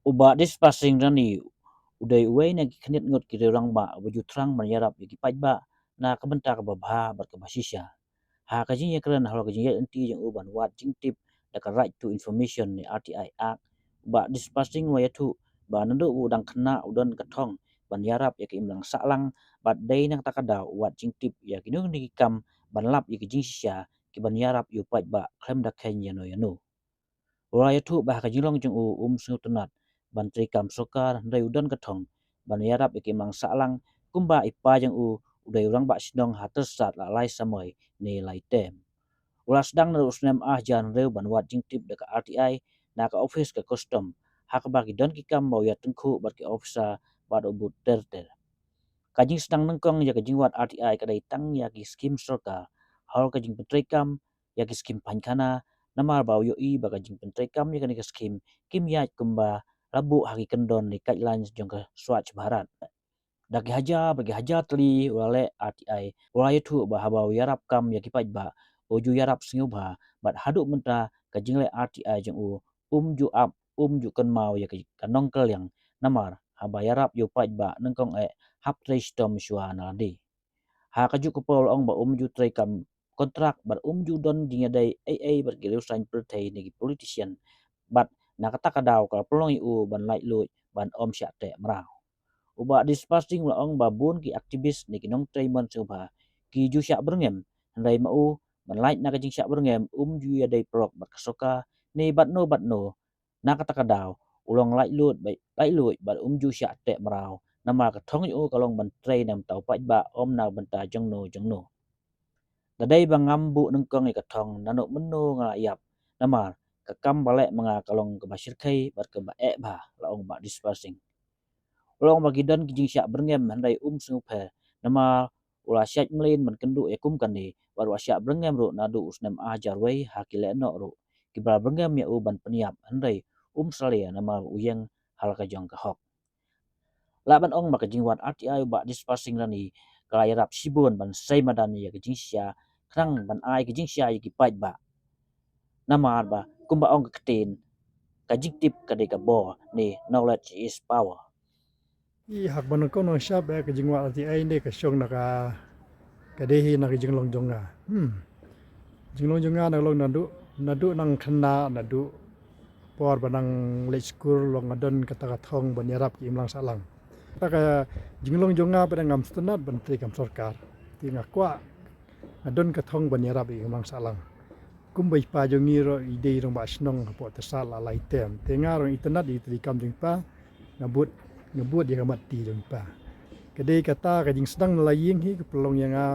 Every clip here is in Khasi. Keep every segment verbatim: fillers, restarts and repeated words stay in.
U Bah Dispasing Rani u dei uwei na ki khyndiat ngut ki rangbah uba ju thrang ban ïarap ïa ki paidbah na ka bynta kaba bha bad kaba shisha. Ha ka jingïakren halor ka jingïaid lynti jong u ban wad jingtip da ka Right to Information ne R T I Act, u Bah Dispasing u la ïathuh ba naduh u dang khynnah u don ka thong ban ïarap ïa ka imlang sahlang bad dei na kata ka daw u wad jingtip ïa kino kino ki kam ban lap ïa ki jingshisha ki ban ïarap ïa u paidbah khlem da kheiñ ïano ïano. U la ïathuh ba ha ka jinglong jong u um sngewtynnat ban trei kam sorkar hynrei u don ka thong ban ïarap ïa ka imlang sahlang kumba i pa jong u u dei u rangbah shnong ha Tyrsad la lai samoi ne lai term. U la sdang naduh u snem ar hajar hynriew ban wad jingtip da ka R T I na ka ophis ka custom ha kaba ki don ki kam ba u ïatyngkhuh bad ki officer bad u bud ter ter. Ka jingsdang nyngkong ïa ka jingwad R T I ka dei tang ïa ki skim sorkar halor ka jingpyntreikam ïa ki skim painkhana, namar ba u ïohi ba ka jingpyntreikam ïa kane ka skim kim ïaid kumba la buh ha ki kyndon ne guidelines jong ka Swachh Bharat. Da ki hajar bad ki hajar tylli u la leh R T I, u la ïathuh ba haba u ïarap kam ïa ki paidbah u ju ïarap sngewbha bad haduh mynta ka jingleh R T I jong u um ju ap, um ju kynmaw ïa ka, ka nongkylliang, namar haba ïarap ïa u paidbah nyngkong eh hap trei shitom shuwa na lade. Ha kajuh ka por u la ong ba um ju trei kam kontrak bad um ju don jingïadei ei ei bad ki riewsaiñ pyrthei ne ki politician bad na kata ka daw ka la pynlong ïa u ban laitluid ban ym shah teh mraw. U Bah Dispasing u la ong ba bun ki activist ne ki nongtrei mon sngewbha ki ju shah byrngem hynrei ma u ban lait na ka jingshah byrngem um ju ïadei paralok bad ka sorkar ne bad no bad no. Na kata ka daw u long laitluid bad, laitluid bad um ju shah teh mraw namar ka thong jong u ka long ban trei na ka bynta u paidbah ym na ka bynta jong no jong no. Da dei ba ngam buh nyngkong ïa ka thong naduh mynno nga la ïap namar ka kam ba leh ma nga ka long kaba shyrkhei bad kaba eh bha, la ong Bah Dispasing. U la ong ba ki don ki jingshah byrngem hynrei um sngewpher namar u la shait mlien ban kynduh ïa kum kane bad u la shah byrngem ruh naduh u snem ar hajar wei ha ki lehnoh ruh kiba la byrngem ïa u ban pynïap hynrei um salia namar u ïeng ha la ka jong ka hok. Lah ban ong ba ka jingwad R T I u Bah Dispasing Rani ka la ïarap shibun ban sei madan ïa ka jingshisha khnang ban ai ka jingshisha ïa ki paidbah. Namar ba kumba ong ka ktien, ka jingtip ka dei ka bor ne knowledge is power. I hak ban kong nong shap eh ka jingwad R T I ne ka shong na ka, ka dei hi na ka jinglong jong nga. Hmm. Jinglong jong nga na long naduh, naduh nang khynnah, naduh por ba nang leit skul long nga don kata ka thong ban ïarap ki imlang sahlang. Kata ka jinglong jong nga ba dang ngam sngewtynnat ban trei kam sorkar. Te nga kwah nga don ka thong ban ïarap ïa ki imlang sahlang. Kumba i pa jong ngi ruh i dei rangbah shnong hapoh Tyrsad la lai term. Te nga ruh itynnat ïa ka treikam jong i pa, nga bud, nga bud ïa ka mat ti jong i pa. Ka dei kata ka jingsdang na la ïing hi ka pynlong ïa nga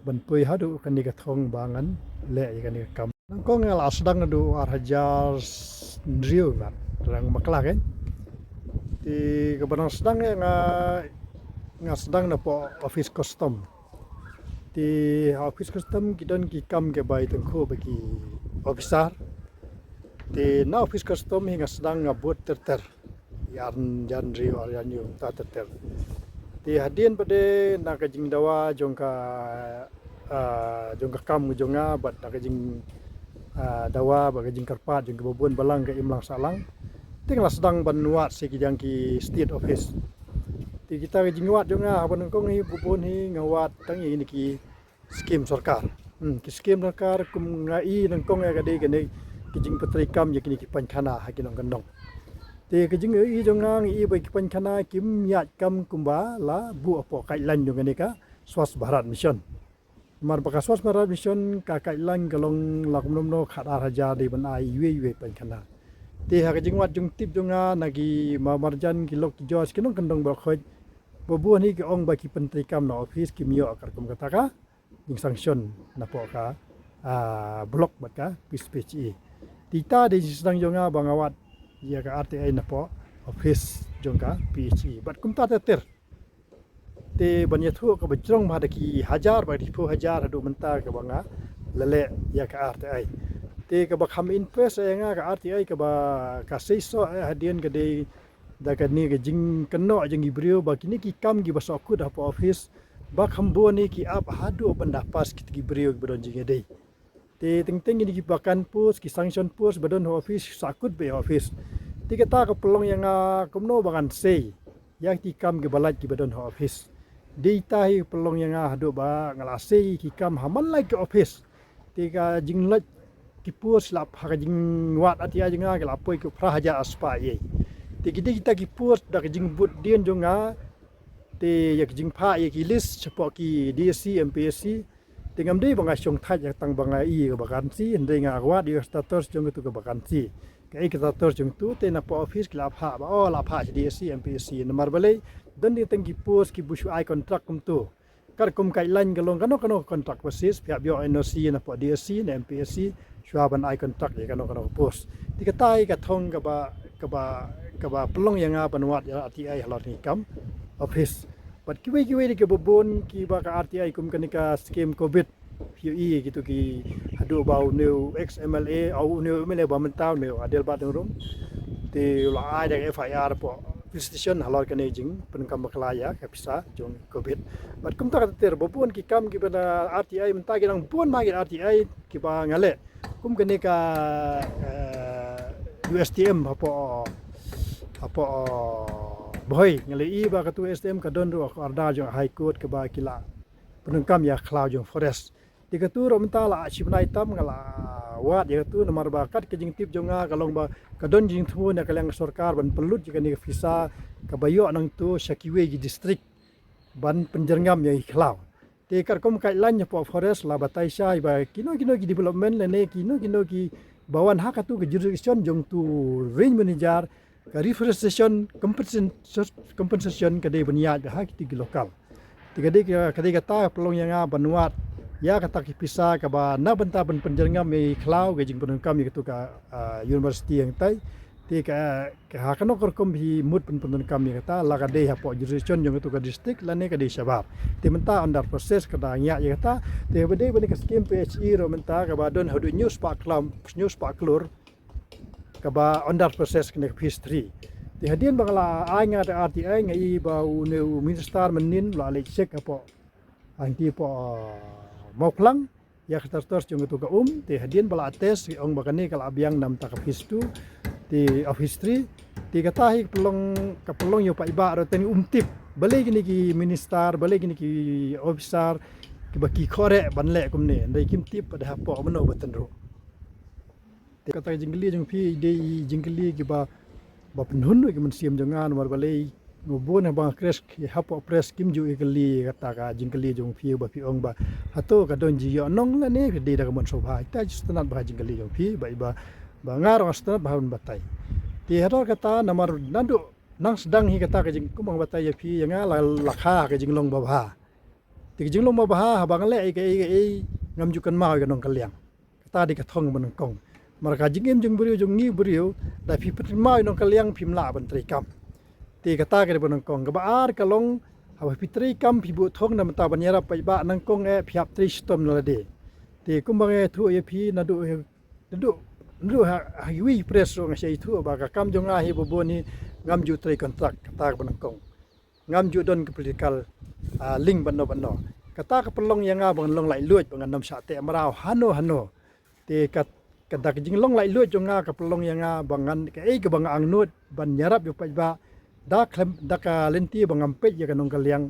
ban poi haduh kane ka thong ba ngan leh ïa kane ka kam. Nyngkong nga la sdang naduh ar hajar hynriew mat, dang bakla kan. Te kaba nang sdang ïa nga, nga sdang napoh office custom. Te ha office custom ki don ki kam kiba ïatyngkhuh bad ki officer. Te na office custom hi nga sdang nga bud ter ter. Ar hajar hynriew, ar hajar hynriew, ta ter ter. Te hadien pat de na ka jingdawa jong ka, ah, jong ka kam jong nga bad na ka jing, ah, dawa bad ka jingkyrpad jong kiba bun balang ka imlang sahlang. Te nga la sdang ban wad sha ki jong ki state office. Te kita ka jingwad jong nga haba nyngkong hi ba bun hi nga wad tang ïa kine ki skim sorkar. Hmm, ki skim sorkar kum nga i nyngkong ïa ka dei kane ki jingpyntreikam ïa kine ki painkhana ha ki nongkyndong. Te ka jingïohi jong nga nga i ba ki painkhana kim ïaid kam kumba la buh hapoh guideline jong kane ka Swachh Bharat Mission. Namar ba ka Swachh Bharat Mission ka guideline ka long la kumno kumno khat ar hajar dei ban ai iwei iwei painkhana. Te ha ka jingwad jingtip jong nga na ki ma marjan ki lok ki jor ki nongkyndong baroh khoit ba bun hi ki ong ba ki pyntreikam na office kim ïoh katkum kata ka jingsanction napoh ka, ah, block bad ka P H E. Te ita dei jingsdang jong nga ba nga wad ïa ka R T I napoh office jong ka P H E. Bad kumta ter ter. Te ban ïathuh kaba jrong bha da ki hajar bad ki phew hajar haduh mynta kaba nga la leh ïa ka R T I. Te kaba kham impress ïa nga ka R T I kaba ka seisoh ïa hadien ka dei da kane ka jingkynnoh jong ki briew ba kine ki kam kiba sahkut hapoh office ba kham bun hi ki ap haduh ban da pass kit ki briew kiba don jingïadei. Te teng teng kine kiba kan post, ki sanction post ba don ha office, sahkut beit ha office. Te kata ka pynlong ïa nga kumno ba ngan sei ïa ki kam kiba lait kiba don ha office. Dei ta hi pynlong ïa nga haduh ba nga la sei ki kam ha man la ki office. Te ka jinglait ki post la pha ka jingwad ati ai jong nga ki la poi ki phra hajar spah ïa. Te ki dei kita ki post da ka jingbud dien jong nga. Te ïa ki jingphah ïa ki list shapoh ki D S C, M P S C. Te ngam dei ba nga shong thait ïa tang ba nga i ka vacancy, hynrei nga wad ïa ka status jong katu ka vacancy. Ka i ka status jong tu te na poh office ki la phah ba oh la phah sha D S C, M P S C. Namar balei don dei tang ki post kiba shu ai contract kumtu. Katkum guideline ka long kano kano ka contract basis phi hap ïoh N O C na poh D S C na M P S C shuwa ban ai contract ïa kano kano ka post. Te kata hi ka thong kaba kaba kaba pynlong ïa nga ban wad ïa R T I halor kane ka kam office. Bad kiwei kiwei de kiba bun kiba ka R T I kum kane ka scheme covid. Phi ïohi kitu ki haduh ba une u ex M L A, u une u M L A ba mynta une u Adelbert Nongrum. Te u la ai da ka F I R hapoh police station halor kane ka jingpyndonkam bakla ïa ka pisa jong covid. Bad kumta ka ter ba bun ki kam kiba na R T I mynta ki dang bun ma ki R T I kiba nga leh. Kum kane ka eh, U S T M hapoh hapoh Bhoi nga leh i ba katu U S T M ka don ruh ka order jong High Court kaba ki la pyndonkam ïa ka khlaw jong forest. Te katu ruh mynta la shi bnai tam nga la wad ïa katu namar ba kat ka jingtip jong nga ka long ba ka don jingthmu na ka liang ka sorkar ban pynlut ïa kane ka pisa kaba ïoh nangtu sha kiwei ki district ban pynjyrngam ïa ki khlaw. Te katkum ka guideline hapoh forest la batai shai ba kino kino ki development lane kino kino kiba wan ha katu ka jurisdiction jong utu range manager ka reforestation compensation, compensation ka dei ban ïaid ha kiti ki local. Te ka dei ka dei kata ka pynlong ïa nga ban wad ïa kata ki pisa kaba na bynta ban pynjyrngam ïa ki khlaw ka jingpyndonkam ïa katu ka ah, university hangtai. Te ka ka ha kano ka rukom hi mut pynpyndonkam ïa kata la ka dei hapoh jurisdiction jong katu ka district lane ka dei shabar. Te mynta under process ka dang ïaid ïa kata. Te ba dei ba ne ka scheme P H E ruh mynta kaba don haduh hynñiew spah klam hynñiew spah klur kaba under process kane ka phase three. Te hadien ba nga la ai nga da R T I nga i ba une u minister mynnin la leit check hapoh hangti hapoh Mawphlang ïa ka status jong katu ka um te hadien ba la test ki ong ba kane ka la biang namta ka phase two te of phase three. Te kata hi ka pynlong ka pynlong ïa u paidbah ruh teng um tip balei kine ki minister balei kine ki officer kiba ki khore ban leh kumne hynrei kim tip ba da hapoh mano ba tynruh. Te kata ka jingkylli jong phi dei i jingkylli kiba ba pynhun ki mynsiem jong nga namar balei nga bun ha bang press ki hapoh press kim ju i kylli kata ka jingkylli jong phi ba phi ong ba hato ka don ji ïoh nong lane phi dei da ka mon sngewbha ita ji sngewtynnat ba ka jingkylli jong phi ba ba ba nga ruh nga sngewtynnat ba ha un batai. Te hato kata namar naduh nang sdang hi kata ka jingkum ong batai ïa phi ïa nga la la kha ka jinglong ba bha. Te ka jinglong ba bha haba nga leh ei ka ei ka ei ngam ju kynmaw ïa ka nongkylliang. Kata dei ka thong ba nyngkong. Mar ka jingim jong briew jong ngi briew da phi pynmai nongkylliang phim lah ban trei kam. Te kata ka dei ba nyngkong kaba ar ka long haba phi trei kam phi buh thong na mynta ban ïarap paidbah nyngkong eh phi hap trei shitom na lade. Te kumba nga ïathuh ïa phi naduh naduh naduh ha ha iwei press ruh nga sa ïathuh ba ka kam jong nga hi ba bun hi ngam ju trei kontrak kata ka ba nyngkong. Ngam ju don ka political ah, link bad no bad no. Kata ka pynlong ïa nga ba ngan long laitluid ba ngan nym shah teh mraw hano hano. Te ka ka da ka jinglong laitluid jong nga ka pynlong ïa nga ba ngan kaei kaba nga angnud ban ïarap ïa u paidbah da khlem da ka lynti ba ngam peit ïa ka nongkylliang.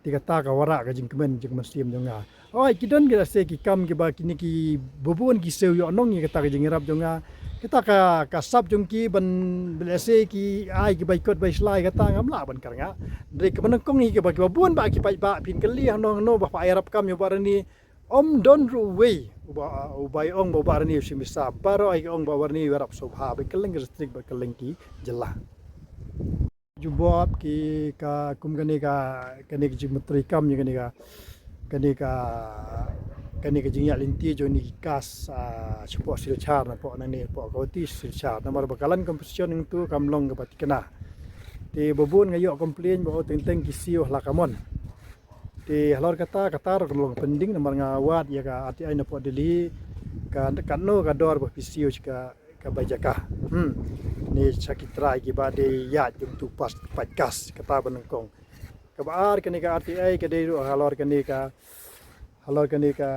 Te kata ka wanrah ka jingkmen jingmynsiem jong nga. Oi ki don ki lehse ki kam kiba kine ki bun ki siew ïoh nong ïa kata ka jingïarap jong nga. Kata ka ka sap jong ki ban lehse ki ai ki bai kot bai shlai kata ngam lah ban kyrngah. Hynrei kaba nyngkong hi kiba kiba bun ba ki paidbah phin kylli hangno hangno ba pha ïarap kam ïa u Bah Rani. Ym don ruh uwei uba uba ïa ong ba u Bah Rani u shim pisa baroh ai ki ong ba u Bah Rani u ïarap sngewbha ba kylleng ki district ba kylleng ki jylla. Jubab ki ka kum kane ka kane ka jingmyntri kam ïa kane ka kane ka kane ka jingïaid lynti jong kine ki kas ah, shapoh Silchar napoh nangne hapoh Guwahati Silchar namar ba ka land compensation nangtu kam long kaba thikna. Te ba bun nga ïoh complain ba o teng teng ki siew ha la ka mon. Te halor kata kata ruh ka long pending namar nga wad ïa ka R T I napoh Delhi ka katno ka dor ba phi siew ka ka bai jaka. Hmm. Ni sa ki trai ki ba dei ïaid jong tu pas paid kas kata ba nyngkong. Kaba ar kane ka R T I ka dei ruh halor kane ka Halor kane ka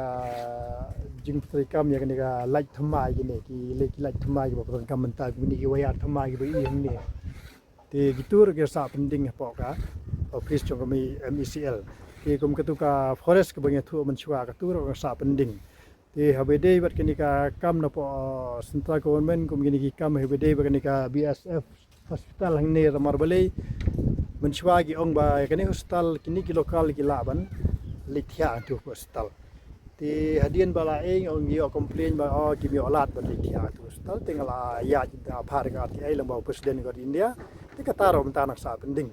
jingpyntreikam ïa kane ka light thymmai kine, ki leh ki light thymmai kiba pyndonkam mynta, kine ki wire thymmai kiba ïohi hangne. Te kito ruh ki sah pending hapoh ka office jong ka M E C L. Te kum katu ka forest kaba nga ïathuh mynshuwa, katu ruh ki sah pending. Te haba ïadei bad kane ka kam napoh central government, kum kine ki kam haba ïadei bad kane ka B S F hospital hangne, namar balei mynshuwa ki ong ba kane hospital, kine ki local ki lah ban leit thiah hangtu hospital. Te hadien ba la ïeng, ong ki ïoh complain ba, oh, kim ïoh lad ban leit thiah hangtu hospital. Te nga la ïaid da phar ka R T I lyngba u President ka India. Te kata ruh mynta nang sah pending.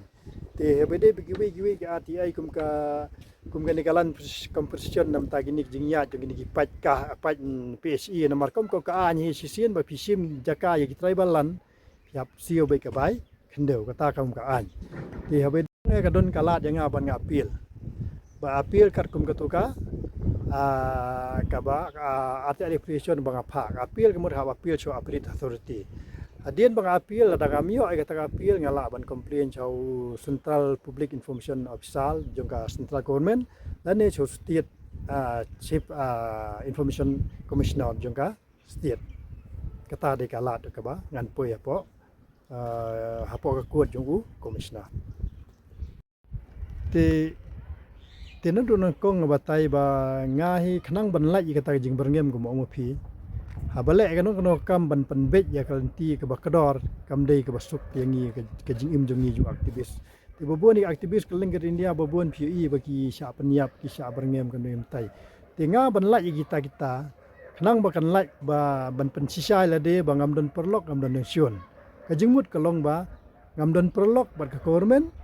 Te haba ïadei bad kiwei kiwei ki R T I kum ka, kum kane ka land compensation, namar kine ki jingïaid jong kine ki paid ka, paid, mm, P H E, namar kum ka aiñ hi shisien ba phi shim jaka ïa ki tribal land, phi hap siew beit ka bai khyndew, kata kum ka aiñ. Te haba ïadei ka don ka lad ïa nga ban nga appeal. Ba appeal katkum katu ka, ah, kaba, ah, R T I application ba nga phah. Appeal ka mut hap appeal sha appellate authority. Hadien ba nga appeal, lada ngam ïoh ïa kata ka appeal, nga lah ban complain sha u Central Public Information Officer jong ka central government, lane sha u State, ah, Chief, ah, Information Commissioner jong ka state. Kata dei ka lad kaba ngan poi hapoh, ah, hapoh ka court jong u commissioner. Te, te naduh nyngkong nga batai ba nga hi khnang ban lait ïa kata ka jingbyrngem, kumba ong ma phi. Haba leh kano kano ka kam ban pynbeit ïa ka lynti kaba kordor, kam dei kaba suk ïa ngi ka, ka jingim jong ngi ju activist. Te ba bun ïa activist kylleng ka India, ba bun phi ïohi ba ki shah pynïap, ki shah byrngem kano kano mynta. Te nga ban lait ïa kita kita, khnang ba kan lait ba ban pynshisha ïa lade ba ngam don paralok, ngam don nongshun. Ka jingmut ka long ba ngam don paralok bad ka government,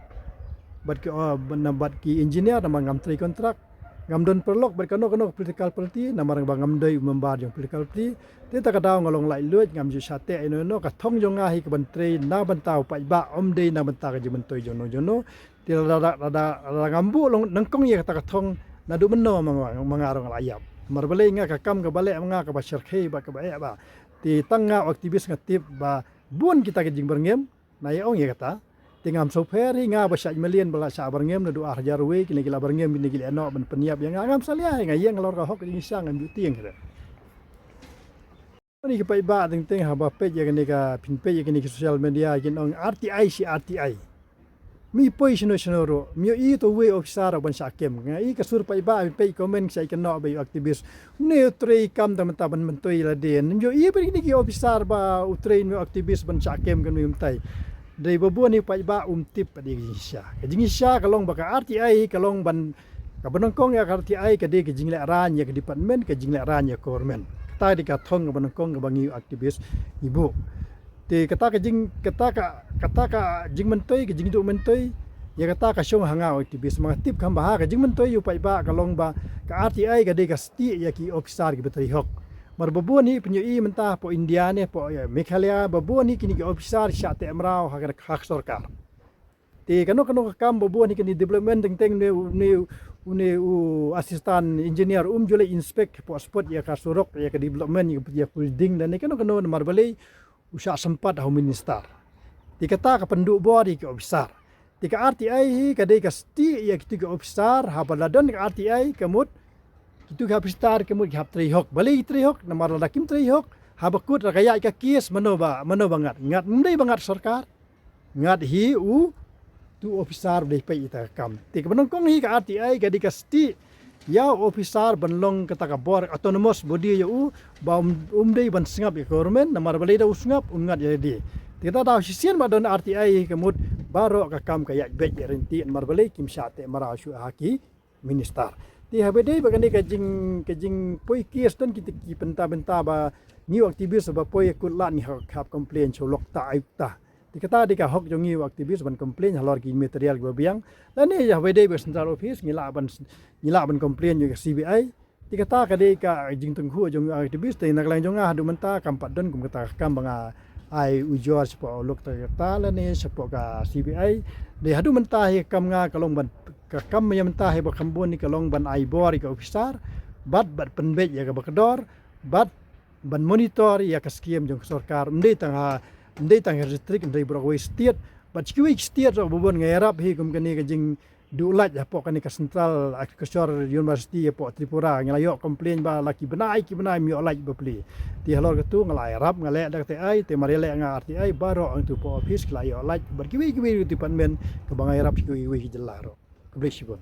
bad ki, oh, bad, bad ki engineer namar ngam trei kontrak. Ngam don paralok bad kano kano ka political party namar ba ngam dei u member jong political party. Te ta ka daw nga long laitluid, ngam ju shah teh ïano ïano. Ka thong jong nga hi ka ban trei na bynta u paidbah, ym dei na bynta ka jingmyntoi jong no jong no. Te lada, lada, lada ngam buh long nyngkong ïa kata ka thong, naduh mynno ma nga, ma nga ruh nga la ïap. Namar balei, nga ka kam kaba leh ma nga kaba shyrkhei bad kaba eh bha. Te tang nga u activist nga tip ba bun kita ki jingbyrngem, na ïa ong ïa kata. Te ngam sngewpher hi nga ba shah mlien ba la shah byrngem naduh ar hajar wei, kine ki la byrngem, kine ki la ïehnoh ban pynïap ïa nga, ngam salia hi, nga ïeng halor ka hok, ka jingshang, ngam ju tieng hi. Kine ki paidbah teng teng haba peit ïa kine ka, phin peit ïa kine ki social media, kin ong R T I shi R T I. Mi poi shano shano ruh, mi ïohi to wei officer ban shah kem. Nga ïohi ka sur paidbah, peit comment, shah ïa kane ba ïa activist. Une u trei kam da mynta ban myntoi lade. Ym ïohi ba kine ki officer ba u trei une u activist ban shah kem kane mynta. Dei ba bun hi paidbah um tip pat ïa ka jingshisha. Ka jingshisha ka long ba ka R T I ka long ban, kaba nyngkong ïa ka R T I ka dei ka jinglehraiñ ïa ka department, ka jinglehraiñ ïa ka government. Kata dei ka thong kaba nyngkong kaba ngi u activist ngi buh. Te kata ka jing, kata ka, kata ka jingmyntoi, ka jingduh myntoi, ïa kata ka shong ha nga u activist. Ma nga tip kham bha ha ka jingmyntoi ïa u paidbah ka long ba ka R T I ka dei ka stieh ïa ki officer kiba trei hok. Namar ba bun hi pynïohi mynta hapoh India ne, hapoh, ïa, Meghalaya, ba bun hi kine ki officer shah teh mraw ha ka, ha ka sorkar. Te kano kano ka kam ba bun hi kine development teng teng, une, une, une u assistant engineer um ju leit inspect hapoh spot ïa ka surok, ïa ka development, ïa ka, ïa ka building lane kano kano, namar balei, u shah sympat ha u minister. Te kata ka pynduh bor ïa ki officer. Te ka R T I hi ka dei ka stieh ïa kito ki officer, haba la don ka R T I ka mut kito ki officer ka mut ki hap trei hok. Balei ki trei hok? Namar lada kim trei hok, haba kut, lada ka ïaid ka case, mano ba, mano ba ngat? Ngat, ym dei ba ngat sorkar. Ngat hi uto u officer ba dei peit ïa kata ka kam. Te kaba nyngkong hi ka R T I ka dei ka stieh ïa u officer ban long kata ka bor, autonomous body ïa u, ba um, um dei ban sngap ïa ka government, namar balei da u sngap un ngat ïa lade. Te kata daw shisien ba don R T I ka mut baroh ka kam ka ïaid beit ïaid ryntih, namar balei kim shah teh mraw shuh ha ki minister. Te haba dei ba kane ka jing, ka jingpoi case don kita ki bynta bynta ba ngi u activist ba poi ïa kut lad ngi hap, hap complain sha u lokta ayukta. Te kata dei ka hok jong ngi u activist ban complain halor ki material kiba biang. Lane ïa haba dei ba central office ngi lah ban, ngi lah ban complain ïa ka C B I. Te kata ka dei ka jingtyngkhuh jong ngi u activist, te na ka liang jong nga haduh mynta kam pat don kum kata ka kam ba nga ai ujor shapoh u lokta kata lane shapoh ka C B I. Te haduh mynta hi ka kam nga ka long ban, ka kam ïa mynta hi ba kham bun hi ka long ban ai bor ïa ka officer, bad, bad pynbeit ïa kaba kordor, bad ban monitor ïa ka scheme jong ka sorkar. Ym dei tang ha, ym dei tang ha district, ym dei baroh kawei state. Bad kiwei ki state ruh ba bun nga ïarap hi kum kane ka jing, duh light hapoh kane ka Central Agriculture University hapoh Tripura. Ngi la ïoh complain ba la ki bnai ki bnai ym ïoh light bapli. Te halor katu nga la ïarap, nga leh da ka T I, te mar ïaleh nga R T I baroh hangtu hapoh office ki la ïoh light bad kiwei kiwei ki department kaba nga ïarap kiwei kiwei ki jylla ruh. Khublei shibun.